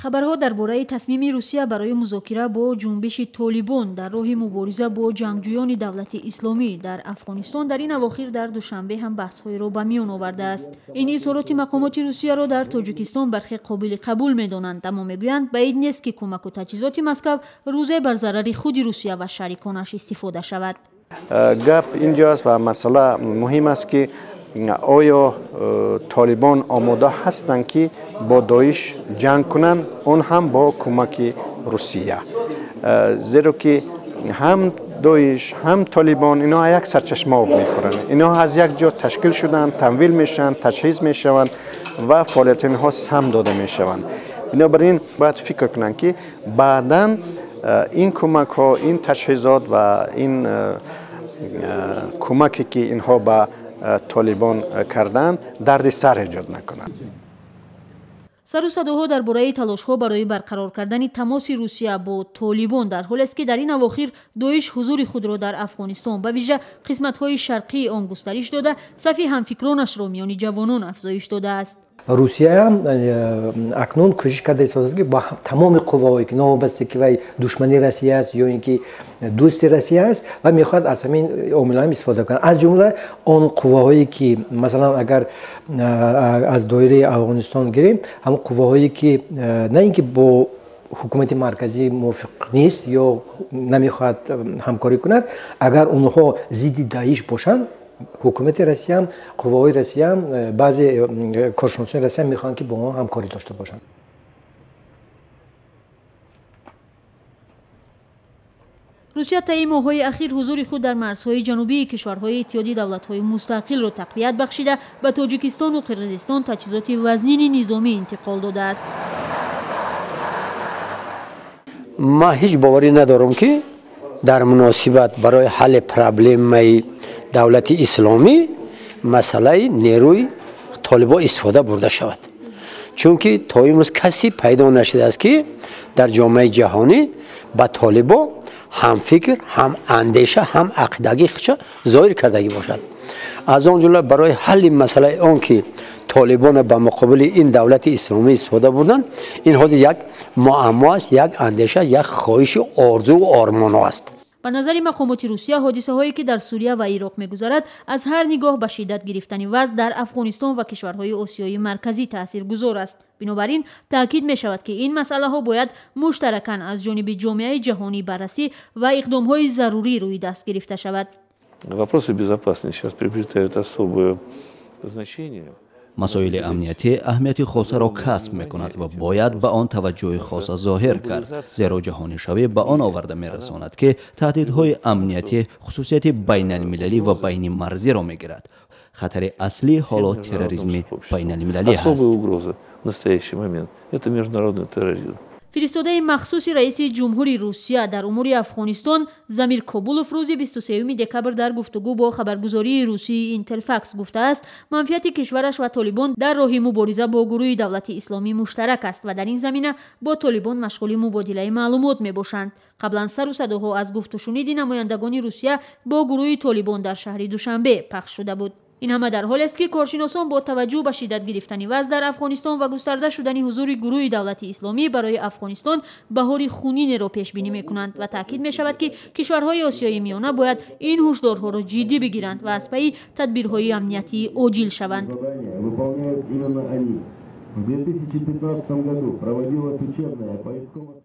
Хабарҳо дар бораи тасмими Русия барои музокира бо ҷунбиши Толибон дар роҳи мубориза бо ҷангҷӯёни давлати исломӣ дар Афғонистон дар ин авохир дар Душанбе ҳам баҳсҳоеро ба миён овардааст. Ин изҳороти мақомоти Русияро дар Тоҷикистон бархе қобили қабул медонанд, аммо мегӯянд, баид нест, ки кӯмаку таҷҳизоти Москав рӯзе бар зарари худи Русия ва шариконаш истифода шавад. Гап инҷост ва масъала муҳим аст, ки оё Толибон омода ҳастанд, ки бо Доиш ҷанг кунанд, он ҳам бо кӯмаки Русия, зеро ки ҳам Доиш, ҳам Толибон инҳо як сарчашма об мехӯранд. Инҳо аз як ҷо ташкил шуданд, тамвил мешаванд, таҷҳиз мешаванд ва фаъолияти инҳо сам дода мешаванд. Бинобар ин бояд фикр кунанд, ки баъдан ин кӯмакҳо, ин таҷҳизот ва ин кӯмаке, ки инҳо ба Толибон карданд, дарди сар эҷод накунанд. Сару садоҳо дар бораи талошҳо барои барқарор кардани тамоси Русия бо Толибон дар ҳолест, ки дар ин авохир Доиш ҳузури худро дар Афғонистон, ба вижа қисматҳои шарқии он, густариш дода, сафи ҳамфикронашро миёни ҷавонон афзоиш додааст. Русия акнун кӯшиш карда истодааст, ки бо тамоми қувваҳое, ки новобаста ки вай душмани Россия аст ё ин ки дӯсти Россия аст, ва мехоҳад аз ҳамин омилҳоам истифода кунад, аз ҷумла он қувваҳое, ки масалан, агар аз доираи Афғонистон гирем, ҳамон қувваҳое, ки на ин ки бо ҳукумати марказӣ мувофиқ нест ё намехоҳад ҳамкорӣ кунад, агар онҳо зидди Даиш бошанд, ҳукумати Россияам, қувваҳои Россияам, баъзе коршиносони Россия мехоҳанд, ки бо онҳо ҳамкорӣ дошта бошанд. Русия таи моҳҳои ахир ҳузури худ дар марзҳои ҷанубии кишварҳои Иттиҳоди Давлатҳои Мустақилро тақвият бахшида, ба Тоҷикистону Қирғизистон таҷҳизоти вазнини низомӣ интиқол додааст. Ман ҳеҷ боварӣ надорам, ки дар муносибат барои ҳалли проблемаи давлати исломӣ масъалаи нерӯи толибо истифода бурда шавад, чунки то имрӯз касе пайдо нашудааст, ки дар ҷомеаи ҷаҳонӣ ба толибо ҳамфикр, ҳам андеша, ҳам ақидагӣ худша зоҳир кардагӣ бошад. Аз он ҷумла барои ҳалли масъалаи он, ки толибонро ба муқобили ин давлати исломӣ истифода бурдан, ин ҳозир як муаммо аст, як андеша, як хоҳиши орзуву ормонҳо аст. Ба назари мақомоти Русия, ҳодисаҳое, ки дар Сурия ва Ироқ мегузарад, аз ҳар нигоҳ ба шиддат гирифтани вазъ дар Афғонистон ва кишварҳои Осиёи Марказӣ таъсиргузор аст. Бинобар ин таъкид мешавад, ки ин масъалаҳо бояд муштаракан аз ҷониби ҷомеаи ҷаҳонӣ баррасӣ ва иқдомҳои зарурӣ рӯи даст гирифта шавад. Вопросы безопасности сейчас приобретают особое значение. Масоили амниятӣ аҳамияти хосаро касб мекунад ва бояд ба он таваҷҷӯҳи хоса зоҳир кард, зеро ҷаҳонишавӣ ба он оварда мерасонад, ки таҳдидҳои амниятӣ хусусияти байналмилалӣ ва байнимарзиро мегирад. Хатари аслӣ ҳоло терроризми байналмилалӣ ҳаст. Особая угроза в настоящий момент — это международный терроризм. Фиристодаи махсуси раиси ҷумҳури Русия дар умури Афғонистон Замир Кобулов рӯзи 23 декабр дар гуфтугӯ бо хабаргузории русии Интерфакс гуфтааст, манфиати кишвараш ва Толибон дар роҳи мубориза бо гурӯҳи давлати исломӣ муштарак аст ва дар ин замина бо Толибон машғули мубодилаи маълумот мебошанд. Қаблан сару садоҳо аз гуфтушуниди намояндагони Русия бо гурӯҳи Толибон дар шаҳри Душанбе пахш шуда буд. Ин ҳама дар ҳолест, ки коршиносон бо таваҷҷӯҳ ба шиддат гирифтани вазъ дар Афғонистон ва густарда шудани ҳузури гурӯҳи давлати исломӣ барои Афғонистон баҳори хунинеро пешбинӣ мекунанд ва таъкид мешавад, ки кишварҳои Осиёи Миёна бояд ин ҳушдорҳоро ҷиддӣ бигиранд ва аз пайи тадбирҳои амниятии оҷил шаванд. Выполняют именно они. В 2015 году проводилась учебная поисковая